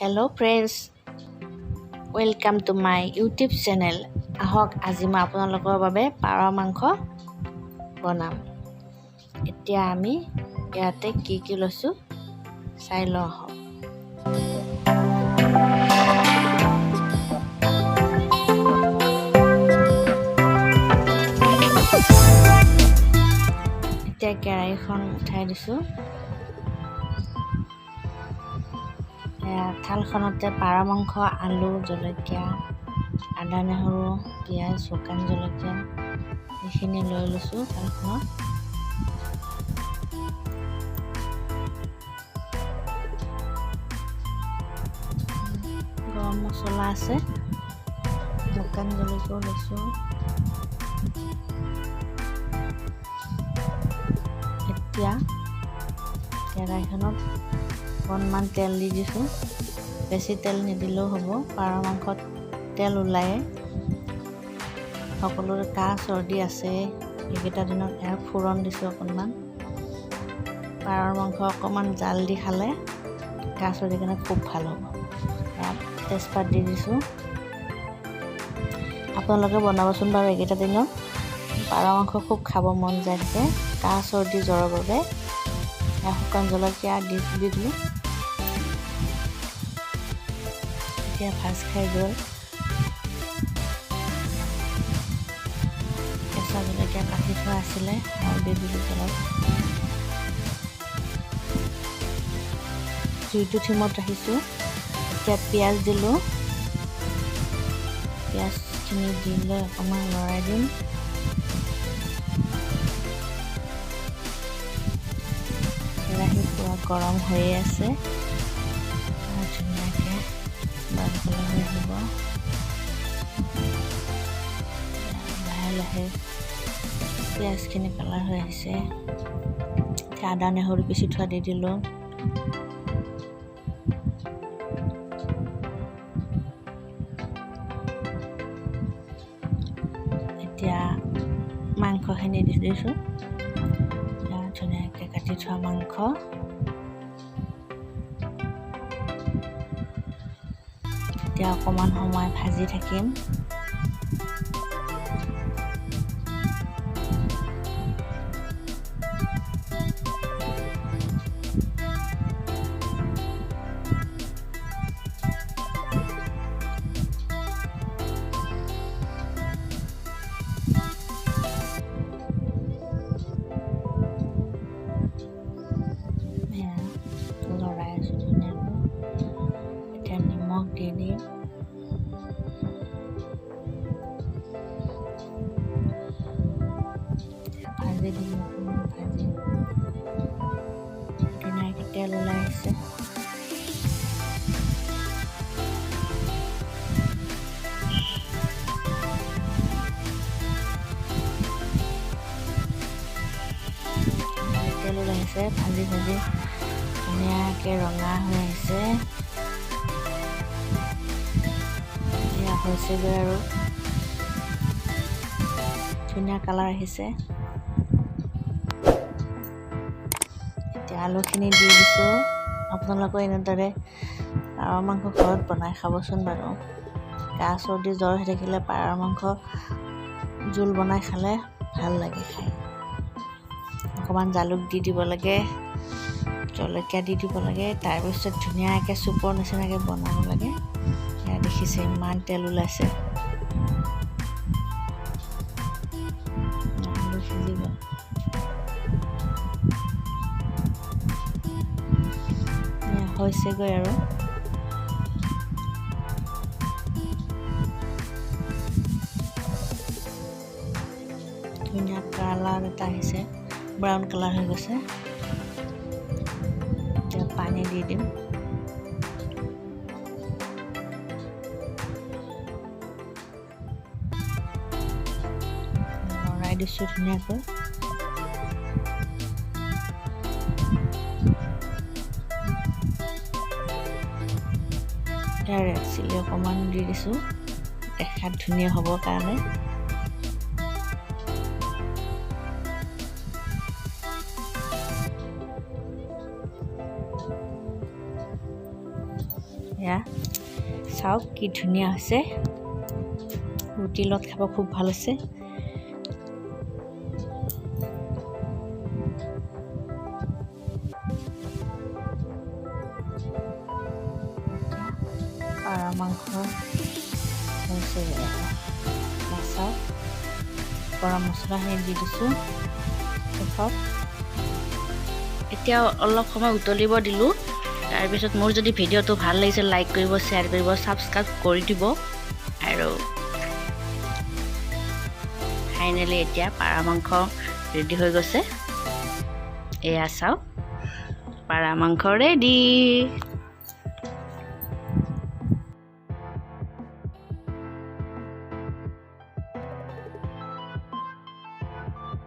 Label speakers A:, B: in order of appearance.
A: Hello friends, welcome to my YouTube channel. আহক, আজি মই আপোনালোকৰ বাবে পাৰ মাংস বনাম। এতিয়া আমি ইয়াতে কি কি লৈছোঁ চাই লওঁ আহক। এতিয়া কেৰাহীখন উঠাই দিছোঁ। থালখনতে পাৰ মাংস, আলু, জলকীয়া, আদা, নহৰু, পিঁয়াজ, শুকান জলকীয়া এইখিনি লৈ লৈছোঁ থালখনত। গৰম মছলা আছে, শুকান জলকীয়াও লৈছোঁ। এতিয়া কেৰাহীখনত অকণমান তেল দি দিছোঁ। বেছি তেল নিদিলেও হ'ব, পাৰ মাংসত তেল ওলায়ে। সকলোৰে কাহ চৰ্দি আছে এইকেইটা দিনত। ইয়াৰ ফোৰণ দিছোঁ অকণমান। পাৰৰ মাংস অকণমান জাল দি খালে কাহ চৰ্দিৰ কাৰণে খুব ভাল হ'ব। তেজপাত দি দিছোঁ। আপোনালোকে বনাবচোন বাৰু এইকেইটা দিনত। পাৰ মাংস খুব খাব মন যায় থাকে কাহ চৰ্দি জ্বৰৰ বাবে। শুকান জলকীয়া দি দিলোঁ। এতিয়া ভাজ খাই গ'ল। কেঁচা জলকীয়া কাটি থোৱা আছিলে আৰু দি দিলোঁ তেলত। জুইটো থিমত ৰাখিছোঁ। এতিয়া পিঁয়াজ দিলোঁ। পিঁয়াজখিনি দি লৈ অকণমান লৰাই দিম। কেৰাহী পূৰা গৰম হৈয়ে আছে, ধুনীয়াকৈ ব্ৰাউন কালাৰ হৈ আহিব। লাহে লাহে পিঁয়াজখিনি কালাৰ হৈ আহিছে। এতিয়া আদা নহৰু পিচি থোৱা দি দিলোঁ। এতিয়া মাংসখিনি দি দিছোঁ। ধুনীয়াকৈ কাটি থোৱা মাংস। এতিয়া অকণমান সময় ভাজি থাকিম। লৰাই আছোঁ ধুনীয়াকৈ। এতিয়া নিমখ দি দিম। ভাজি দিম অকণমান, ভাজি ধুনীয়াকৈ তেল ওলাই আহিছে। তেল ওলাই আহিছে, ভাজি ভাজি ধুনীয়াকৈ ৰঙা হৈ আহিছে। এয়া হৈছেগৈ আৰু, ধুনীয়া কালাৰ আহিছে। এতিয়া আলুখিনি দি দিছোঁ। আপোনালোকে এনেদৰে পাৰ মাংস ঘৰত বনাই খাবচোন বাৰু। কাহ চৰ্দি জ্বৰ হৈ থাকিলে পাৰৰ মাংস জোল বনাই খালে ভাল লাগে খাই। অকণমান জালুক দি দিব লাগে, জলকীয়া দি দিব লাগে, তাৰপিছত ধুনীয়াকৈ চুপৰ নিচিনাকৈ বনাব লাগে। এয়া দেখিছে ইমান তেল ওলাইছে। আলু সিজি গ'ল। হৈছেগৈ আৰু। ধুনীয়া কালাৰ এটা আহিছে, ব্ৰাউন কালাৰ হৈ গৈছে। এতিয়া পানী দি দিম। লৰাই দিছোঁ ধুনীয়াকৈ। ৰেড চিলি অকণমান দি দিছোঁ, দেখাত ধুনীয়া হ'বৰ কাৰণে। এয়া চাওক, কি ধুনীয়া হৈছে। ৰুটিৰ লগত খাব খুব ভাল হৈছে। পাৰ মাংস হৈছে। চাওক, গৰম মছলাখিনি দি দিছোঁ শেষত। এতিয়া অলপ সময় উতলিব দিলোঁ। তাৰপিছত মোৰ যদি ভিডিঅ'টো ভাল লাগিছে, লাইক কৰিব, শ্বেয়াৰ কৰিব, ছাবস্ক্ৰাইব কৰি দিব। আৰু ফাইনেলি এতিয়া পাৰ মাংস ৰেডি হৈ গৈছে। এয়া চাওক, পাৰ মাংস ৰেডি।